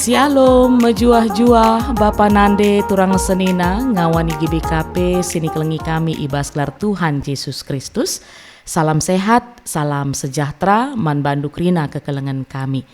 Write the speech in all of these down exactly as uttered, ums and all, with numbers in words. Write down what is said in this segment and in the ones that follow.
Shalom, mejuah-juah, Bapa Nande, turang senina, ngawani G B K P, si nikelengi kami i bas gelar Tuhan Jesus Kristus. Salam sehat, salam sejahtera, man bandu kerina kekelengen kami.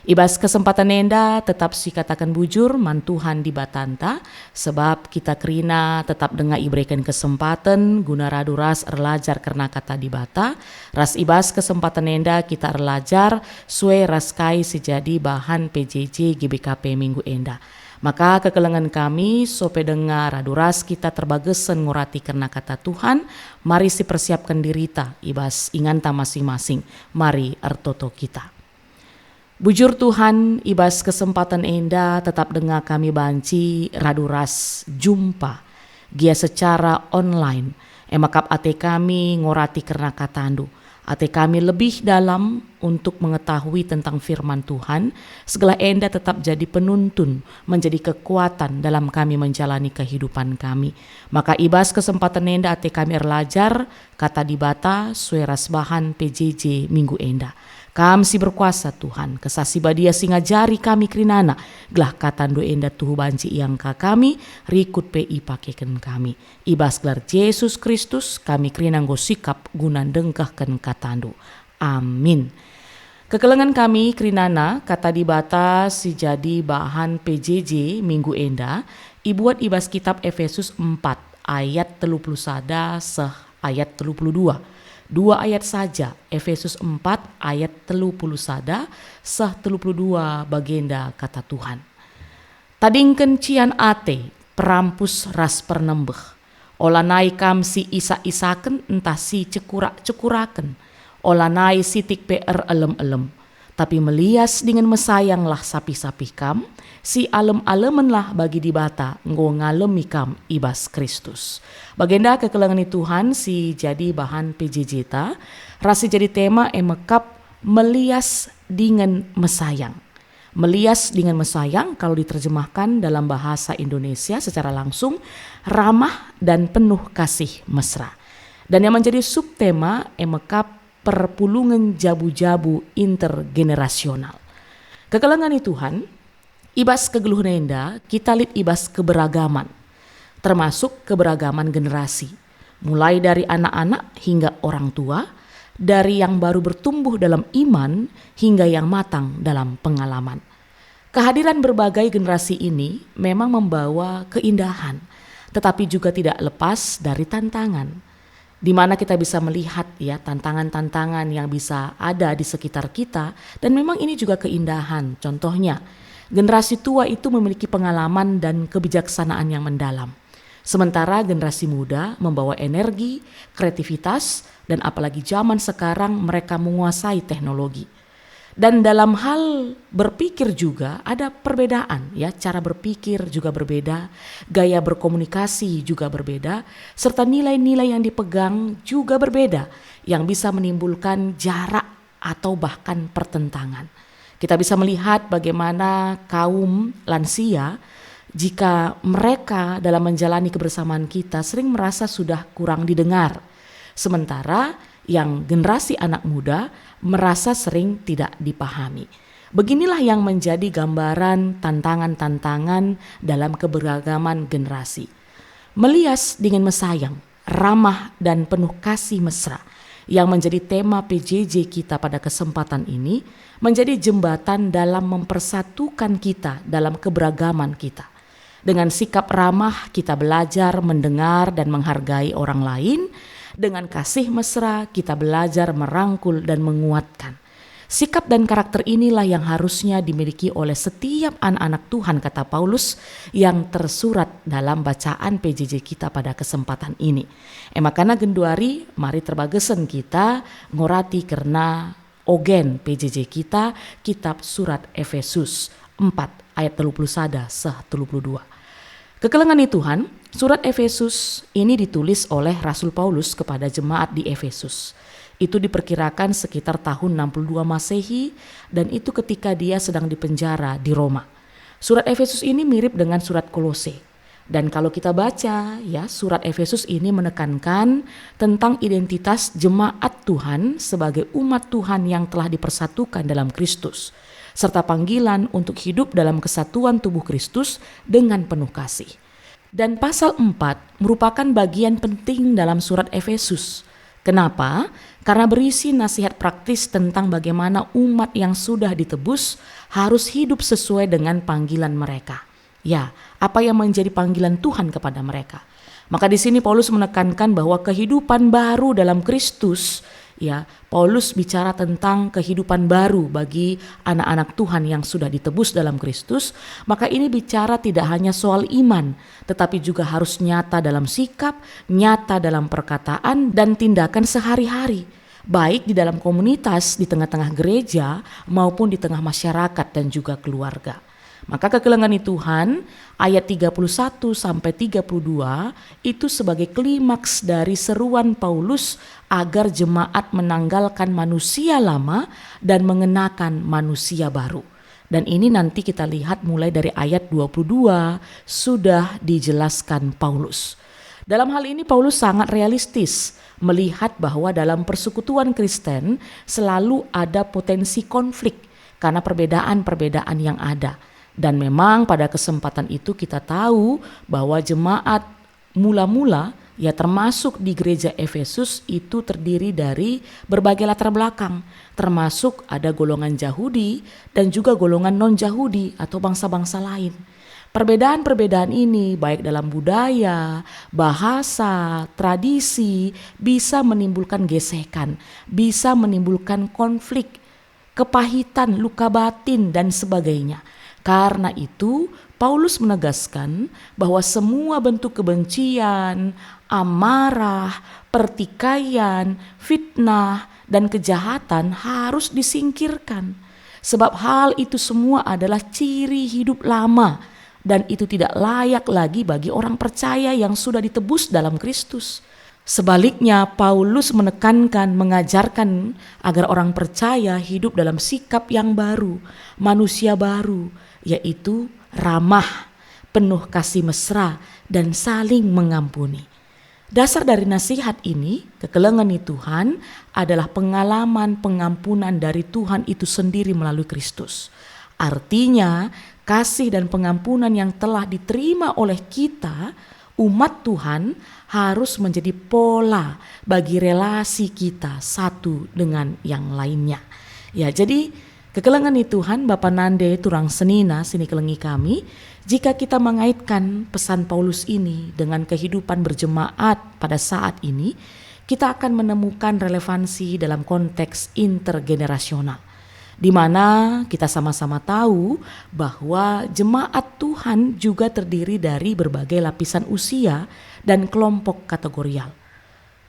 I bas kesempaten enda, tetap sikataken bujur man Tuhan Dibatanta, sebab kita kerina tetap denga ibereken kesempaten guna radu ras erlajar kerna Kata Dibata, ras i bas kesempaten enda kita erlajar sue ras kai si jadi bahan P J J G B K P minggu enda. Maka kekelengen kami, sope denga radu ras kita terbagesen ngurati kerna Kata Tuhan, mari sipersiapken dirita i bas inganta masing-masing. Mari ertoto kita. Bujur Tuhan, i bas kesempaten enda tetap denga kami banci radu ras jumpa, gia secara online. E maka ate kami ngorati kerna KataNdu. Ate kami lebih dalam untuk mengetahui tentang firman Tuhan, segelah enda tetap jadi penuntun, menjadi kekuatan dalam kami menjalani kehidupan kami. Maka i bas kesempaten enda ate kami erlajar Kata Dibata sue ras bahan P J J minggu enda. Kam si berkuasa, Tuhan, Kesah Si Badia si ngajari kami kerinana, gelah KataNdu enda tuhu banci iangka kami, rikut pe ipakeken kami. I bas gelar Jesus Kristus kami kerina enggo sikap guna ndengkehken KataNdu. Amin. Kekelengen kami kerinana, Kata Dibata si jadi bahan P J J minggu enda ibuat i bas kitab Efesus empat ayat telu puluh sada seh ayat telu puluh dua. Dua ayat saja, Efesus empat ayat telu puluh sada seh telu puluh dua, bagenda Kata Tuhan. Tadingken cian ate, perampus ras pernembeh. Olanai kam si isak-isaken ntah si cekurak-cekuraken. Olanai sitik pe erelem-elem. Tapi melias dingen mesayanglah sapih-sapih kam, si alem-alemenlah bagi Dibata enggo ngalemi kam i bas Kristus. Bagenda kekelengen Tuhan si jadi bahan P J J ta, ras si jadi tema e mekap melias dingen mesayang. Melias dingen mesayang, kalau diterjemahkan dalam bahasa Indonesia secara langsung, ramah dan penuh kasih mesra. Dan yang menjadi subtema e mekap perpulungen jabu-jabu intergenerasional. Kekelengen Tuhan, i bas kegeluhen enda kita lit i bas keberagaman, termasuk keberagaman generasi, mulai dari anak-anak hingga orang tua, dari yang baru bertumbuh dalam iman hingga yang matang dalam pengalaman. Kehadiran berbagai generasi ini memang membawa keindahan, tetapi juga tidak lepas dari tantangan. Di mana kita bisa melihat, ya, tantangan-tantangan yang bisa ada di sekitar kita, dan memang ini juga keindahan. Contohnya, generasi tua itu memiliki pengalaman dan kebijaksanaan yang mendalam. Sementara generasi muda membawa energi, kreativitas, dan apalagi zaman sekarang mereka menguasai teknologi. Dan dalam hal berpikir juga ada perbedaan, ya, cara berpikir juga berbeda, gaya berkomunikasi juga berbeda, serta nilai-nilai yang dipegang juga berbeda, yang bisa menimbulkan jarak atau bahkan pertentangan. Kita bisa melihat bagaimana kaum lansia, jika mereka dalam menjalani kebersamaan kita sering merasa sudah kurang didengar, sementara yang generasi anak muda merasa sering tidak dipahami. Beginilah yang menjadi gambaran tantangan-tantangan dalam keberagaman generasi. Melias dingen mesayang, ramah dan penuh kasih mesra yang menjadi tema P J J kita pada kesempatan ini menjadi jembatan dalam mempersatukan kita dalam keberagaman kita. Dengan sikap ramah, kita belajar mendengar dan menghargai orang lain. Dengan kasih mesra, kita belajar merangkul dan menguatkan. Sikap dan karakter inilah yang harusnya dimiliki oleh setiap anak-anak Tuhan, kata Paulus yang tersurat dalam bacaan P J J kita pada kesempatan ini. E makana genduari, mari terbagesen kita ngorati kerna ogen P J J kita, kitab surat Efesus empat ayat telu puluh sada seh telu puluh dua. Kekelengen Tuhan, surat Efesus ini ditulis oleh Rasul Paulus kepada jemaat di Efesus. Itu diperkirakan sekitar tahun enam puluh dua Masehi, dan itu ketika dia sedang dipenjara di Roma. Surat Efesus ini mirip dengan surat Kolose. Dan kalau kita baca, ya, surat Efesus ini menekankan tentang identitas jemaat Tuhan sebagai umat Tuhan yang telah dipersatukan dalam Kristus. serta panggilan untuk hidup dalam kesatuan tubuh Kristus dengan penuh kasih. Dan pasal empat merupakan bagian penting dalam surat Efesus. Kenapa? Karena berisi nasihat praktis tentang bagaimana umat yang sudah ditebus harus hidup sesuai dengan panggilan mereka. Ya, apa yang menjadi panggilan Tuhan kepada mereka. Maka di sini Paulus menekankan bahwa kehidupan baru dalam Kristus, ya, Paulus bicara tentang kehidupan baru bagi anak-anak Tuhan yang sudah ditebus dalam Kristus, maka ini bicara tidak hanya soal iman, tetapi juga harus nyata dalam sikap, nyata dalam perkataan, dan tindakan sehari-hari, baik di dalam komunitas, di tengah-tengah gereja, maupun di tengah masyarakat dan juga keluarga. Maka kekelengen ni Tuhan, ayat tiga puluh satu sampai tiga puluh dua itu sebagai klimaks dari seruan Paulus agar jemaat menanggalkan manusia lama dan mengenakan manusia baru. Dan ini nanti kita lihat mulai dari ayat dua puluh dua sudah dijelaskan Paulus. Dalam hal ini Paulus sangat realistis melihat bahwa dalam persekutuan Kristen selalu ada potensi konflik karena perbedaan-perbedaan yang ada. Dan memang pada kesempatan itu kita tahu bahwa jemaat mula-mula, ya, termasuk di gereja Efesus itu terdiri dari berbagai latar belakang, termasuk ada golongan Jahudi dan juga golongan non-Jahudi atau bangsa-bangsa lain. Perbedaan-perbedaan ini, baik dalam budaya, bahasa, tradisi, bisa menimbulkan gesekan, bisa menimbulkan konflik, kepahitan, luka batin, dan sebagainya. Karena itu, Paulus menegaskan bahwa semua bentuk kebencian, amarah, pertikaian, fitnah, dan kejahatan harus disingkirkan. Sebab hal itu semua adalah ciri hidup lama, dan itu tidak layak lagi bagi orang percaya yang sudah ditebus dalam Kristus. Sebaliknya, Paulus menekankan, mengajarkan agar orang percaya hidup dalam sikap yang baru, manusia baru, yaitu ramah, penuh kasih mesra, dan saling mengampuni. Dasar dari nasihat ini, kekelengen ni Tuhan, adalah pengalaman pengampunan dari Tuhan itu sendiri melalui Kristus. Artinya, kasih dan pengampunan yang telah diterima oleh kita, umat Tuhan, harus menjadi pola bagi relasi kita satu dengan yang lainnya. Ya, jadi kekelengen ni Tuhan, Bapa nande turang senina si nikelengi kami, jika kita mengaitkan pesan Paulus ini dengan kehidupan berjemaat pada saat ini, kita akan menemukan relevansi dalam konteks intergenerasional, di mana kita sama-sama tahu bahwa jemaat Tuhan juga terdiri dari berbagai lapisan usia dan kelompok kategorial.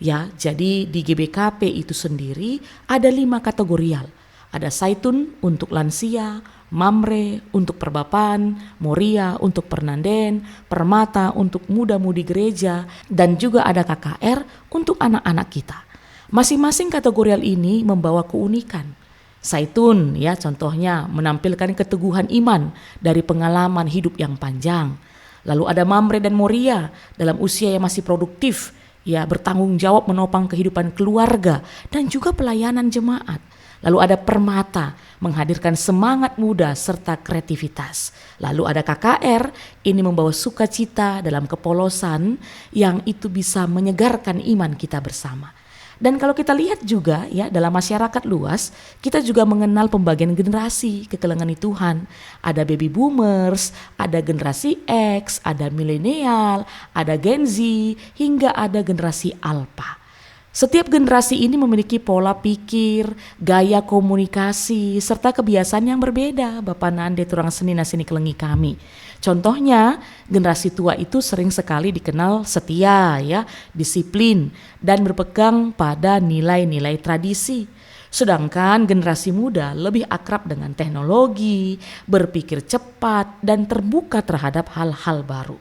Ya, jadi di G B K P itu sendiri ada lima kategorial. Ada Saitun untuk lansia, Mamre untuk perbapan, Moria untuk pernanden, Permata untuk muda-mudi gereja, dan juga ada K K R untuk anak-anak kita. Masing-masing kategorial ini membawa keunikan. Saitun, ya, contohnya menampilkan keteguhan iman dari pengalaman hidup yang panjang. Lalu ada Mamre dan Moria dalam usia yang masih produktif, ya, bertanggung jawab menopang kehidupan keluarga dan juga pelayanan jemaat. Lalu ada Permata, menghadirkan semangat muda serta kreativitas. Lalu ada K K R, ini membawa sukacita dalam kepolosan yang itu bisa menyegarkan iman kita bersama. Dan kalau kita lihat juga, ya, dalam masyarakat luas, kita juga mengenal pembagian generasi kekelengen ni Tuhan. Ada baby boomers, ada generasi X, ada milenial, ada Gen Z, hingga ada generasi Alpha. Setiap generasi ini memiliki pola pikir, gaya komunikasi, serta kebiasaan yang berbeda, Bapa nande turang senina si nikelengi kami. Contohnya, generasi tua itu sering sekali dikenal setia, ya, disiplin, dan berpegang pada nilai-nilai tradisi. Sedangkan generasi muda lebih akrab dengan teknologi, berpikir cepat, dan terbuka terhadap hal-hal baru.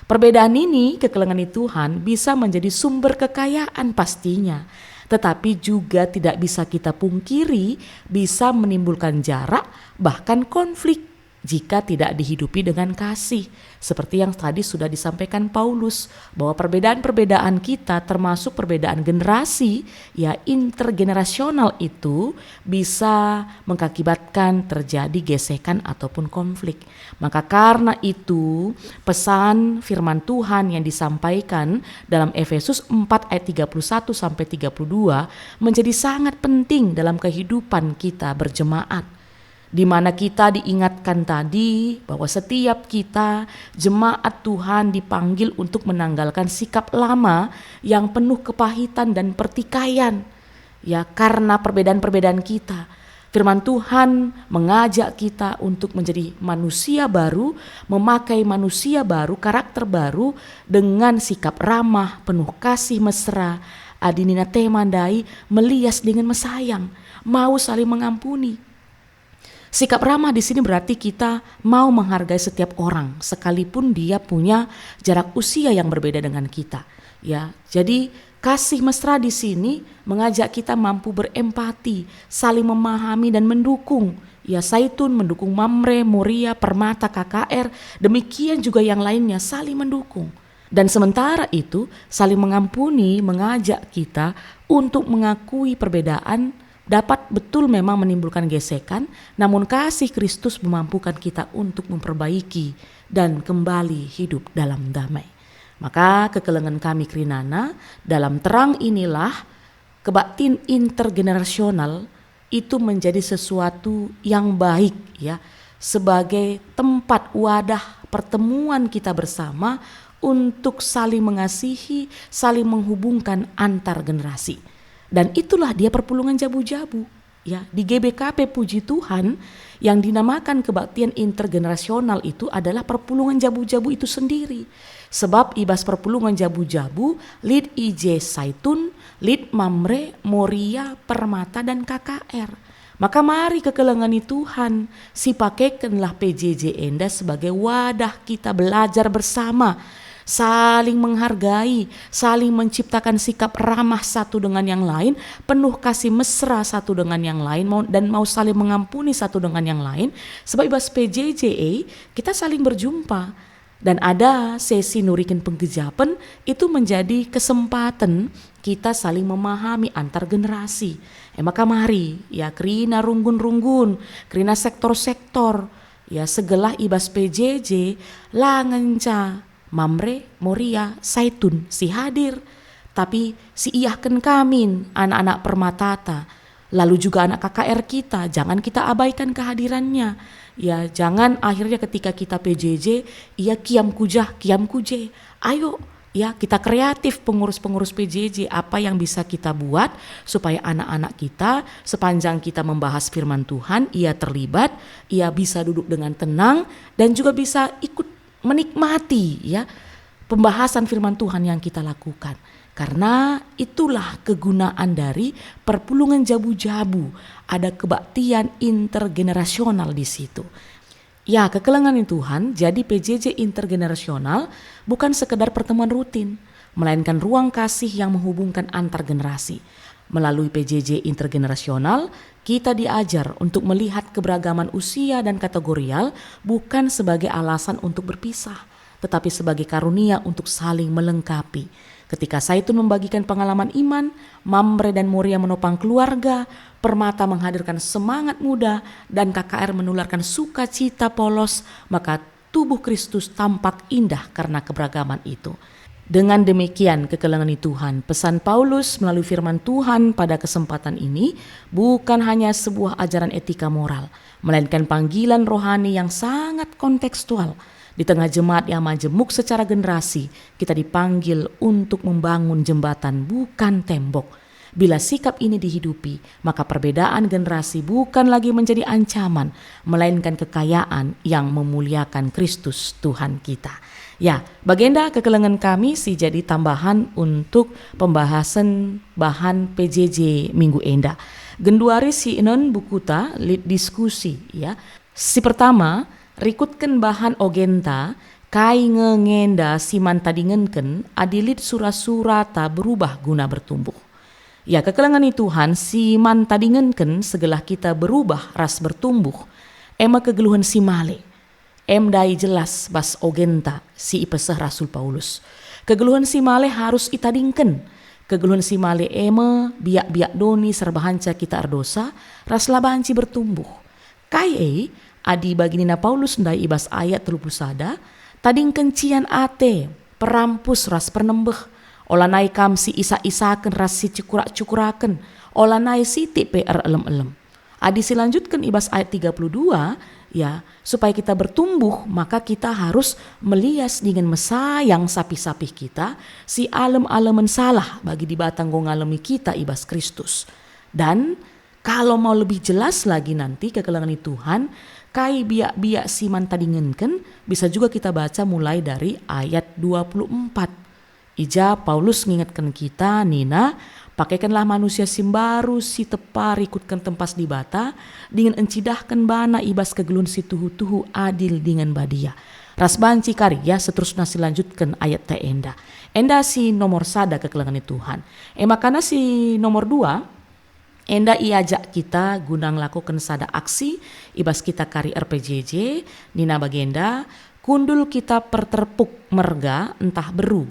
Perbedaan ini, kekelengen ni Tuhan, bisa menjadi sumber kekayaan pastinya, tetapi juga tidak bisa kita pungkiri bisa menimbulkan jarak, bahkan konflik. jika tidak dihidupi dengan kasih. Seperti yang tadi sudah disampaikan Paulus, bahwa perbedaan-perbedaan kita, termasuk perbedaan generasi, ya, intergenerasional itu bisa mengakibatkan terjadi gesekan ataupun konflik. Maka karena itu, pesan firman Tuhan yang disampaikan dalam Efesus empat ayat tiga puluh satu sampai tiga puluh dua menjadi sangat penting dalam kehidupan kita berjemaat, di mana kita diingatkan tadi bahwa setiap kita, jemaat Tuhan, dipanggil untuk menanggalkan sikap lama yang penuh kepahitan dan pertikaian. Ya, karena perbedaan-perbedaan kita. Firman Tuhan mengajak kita untuk menjadi manusia baru, memakai manusia baru, karakter baru, dengan sikap ramah, penuh kasih mesra, adi nina tema ndai, melias dingen mesayang, mau saling mengampuni. Sikap ramah di sini berarti kita mau menghargai setiap orang, sekalipun dia punya jarak usia yang berbeda dengan kita. Ya, jadi kasih mesra di sini mengajak kita mampu berempati, saling memahami dan mendukung. Ya, Saitun mendukung Mamre, Moria, Permata, K K R, demikian juga yang lainnya saling mendukung. Dan sementara itu, saling mengampuni mengajak kita untuk mengakui perbedaan dapat betul memang menimbulkan gesekan, namun kasih Kristus memampukan kita untuk memperbaiki dan kembali hidup dalam damai. Maka kekelengen kami kerinana, dalam terang inilah kebaktin intergenerasional itu menjadi sesuatu yang baik, ya, sebagai tempat wadah pertemuan kita bersama untuk saling mengasihi, saling menghubungkan antar generasi. Dan itulah dia perpulungen jabu-jabu. Ya, di G B K P, puji Tuhan, yang dinamakan kebaktian intergenerasional itu adalah perpulungen jabu-jabu itu sendiri. Sebab i bas perpulungen jabu-jabu lit i je Saitun, lit Mamre, Moria, Permata, dan K K R. Maka mari kekelengen Tuhan, sipakekenlah P J J enda sebagai wadah kita belajar bersama, saling menghargai, saling menciptakan sikap ramah satu dengan yang lain, penuh kasih mesra satu dengan yang lain, mau, dan mau saling mengampuni satu dengan yang lain. Sebab i bas P J J A kita saling berjumpa. Dan ada sesi nuriken penggejapen, itu menjadi kesempaten kita saling memahami antar generasi. E maka mari, ya, kerina runggun-runggun, kerina sektor-sektor, ya, segelah i bas P J J la ngenca Mamre, Moria, Saitun si hadir, tapi si iahken kamin anak-anak Permatata, lalu juga anak K K R kita, jangan kita abaikan kehadirannya. Ya, jangan akhirnya ketika kita P J J, ia kiam kujah, kiam kuje. Ayo, ya, kita kreatif, pengurus-pengurus P J J, apa yang bisa kita buat supaya anak-anak kita, sepanjang kita membahas firman Tuhan, ia terlibat, ia bisa duduk dengan tenang, dan juga bisa ikut menikmati, ya, pembahasan firman Tuhan yang kita lakukan. Karena itulah kegunaan dari perpulungen jabu-jabu, ada kebaktian intergenerasional di situ. Ya, kekelengen Tuhan, jadi P J J intergenerasional bukan sekedar pertemuan rutin, melainkan ruang kasih yang menghubungkan antar generasi. Melalui P J J intergenerasional, kita diajar untuk melihat keberagaman usia dan kategorial bukan sebagai alasan untuk berpisah, tetapi sebagai karunia untuk saling melengkapi. Ketika Saitun membagikan pengalaman iman, Mamre dan Moria menopang keluarga, Permata menghadirkan semangat muda, dan K K R menularkan sukacita polos, maka tubuh Kristus tampak indah karena keberagaman itu. Dengan demikian, kekelengen Tuhan, pesan Paulus melalui firman Tuhan pada kesempatan ini bukan hanya sebuah ajaran etika moral, melainkan panggilan rohani yang sangat kontekstual. Di tengah jemaat yang majemuk secara generasi, kita dipanggil untuk membangun jembatan, bukan tembok. Bila sikap ini dihidupi, maka perbedaan generasi bukan lagi menjadi ancaman, melainkan kekayaan yang memuliakan Kristus Tuhan kita. Ya, bagenda kekelengen kami si jadi tambahan untuk pembahasan bahan P J J minggu enda. Genduari si enen bukuta lit diskusi, ya. Si pertama, rikutken bahan ogenta, kai nge ngenda si man tadingenken adi lit sura-surata berubah guna bertumbuh. Ya, kekelengen Tuhan, si man tadingenken segelah kita berubah ras bertumbuh, e me kegeluhen si male. Em ndai jelas bas ogenta si ipeseh Rasul Paulus. Kegeluhen si male harus itadingken. Kegeluhen si male e me biak-biak doni si erbahanca kita erdosa, ras la banci bertumbuh. Kai e? Adi bagi nina Paulus ndai i bas ayat telu puluh sada, tadingken cian ate, perampus ras pernembeh. Olanai kam si isak-isaken ras si cukurak-cukuraken, olanai sitik pe erelem-elem. Adi silanjutken i bas ayat tiga puluh dua, ya, supaya kita bertumbuh, maka kita harus melias dingen mesayang sapih-sapih kita si alem-alemen salah bagi Dibata enggo ngalemi kita i bas Kristus. Dan kalau mau lebih jelas lagi nanti kekelengen Tuhan, kai biak-biak si man tadingenken, bisa juga kita baca mulai dari ayat dua puluh empat. I ja Paulus ngingetken kita nina, "Pakekenlah manusia si mbaru si tepa rikutken tempas Dibata, dingen encidahken bana i bas kegeluhen si tuhu-tuhu adil dingen badia." Ras banci kari ya seterusna silanjutken ayat ta enda. Enda si nomor sada kekelengen Tuhan. E makana si nomor dua, enda iajak kita guna ngelakoken sada aksi i bas kita kari R P J J, nina bagenda, "Kundul kita perterpuk merga ntah beru,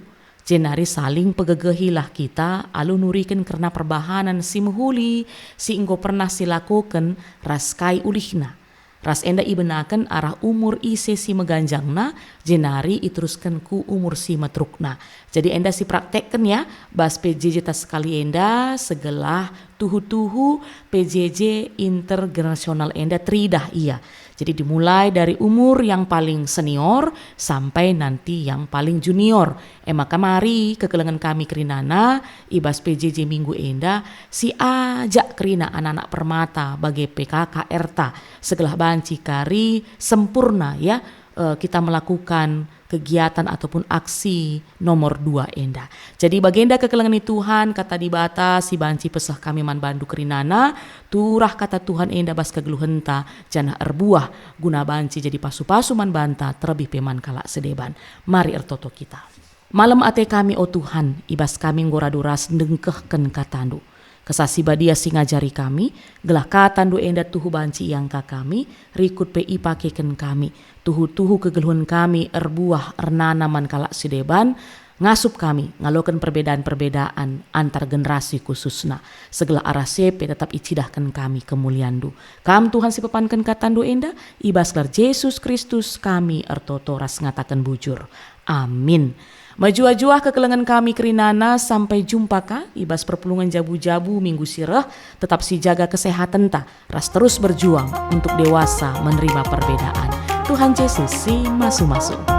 jenari saling pegegehilah kita alu nuriken kerna perbahanen si mehuli si enggo pernah silakoken ras kai ulihna." Ras enda ibenaken arah umur ise si meganjangna, jenari iterusken ku umur si meterukna. Jadi enda sipraktekken ya, bas P J J ta sekali enda, segelah tuhu-tuhu P J J intergenerasional enda teridah ia. Jadi dimulai dari umur yang paling senior sampai nanti yang paling junior. E maka mari kekelengen kami kerinana i bas P J J minggu enda, siajak kerina anak-anak Permata bage pe K K R ta, segelah banci kari sempurna ya, eh, kita melakukan kegiatan ataupun aksi nomor dua enda. Jadi bagenda kekelengen Tuhan, kata Dibata si banci peseh kami man bandu kerinana, turah kata Tuhan enda bas kegeluhenta, janah erbuah guna banci jadi pasu-pasu man banta, terlebih pe man kalak si deban. Mari ertoto kita. Malem ate kami, o Tuhan, i bas kami enggo radu ras ndengkehken kataNdu. Kesah Si Badia si ngajari kami, gelah kataNdu enda tuhu banci iangka kami, rikut pe ipakeken kami. Tuhu-tuhu kegeluhen kami erbuah ernanam man kalak si deban, ngasup kami ngaloken perbedaan-perbedaan antar generasi khususna, segelah arah si pe tetap icidahken kami kemulianNdu. Kam Tuhan si pepanken kataNdu enda, i bas gelar Jesus Kristus kami ertoto ras ngataken bujur. Amin. Mejuah-juah kekelengen kami kerinana, sampai jumpa ka i bas perpulungen jabu-jabu minggu si reh, tetap sijaga kesehatenta, ras terus berjuang untuk dewasa menerima perbedaan. Tuhan Jesus si masu-masu.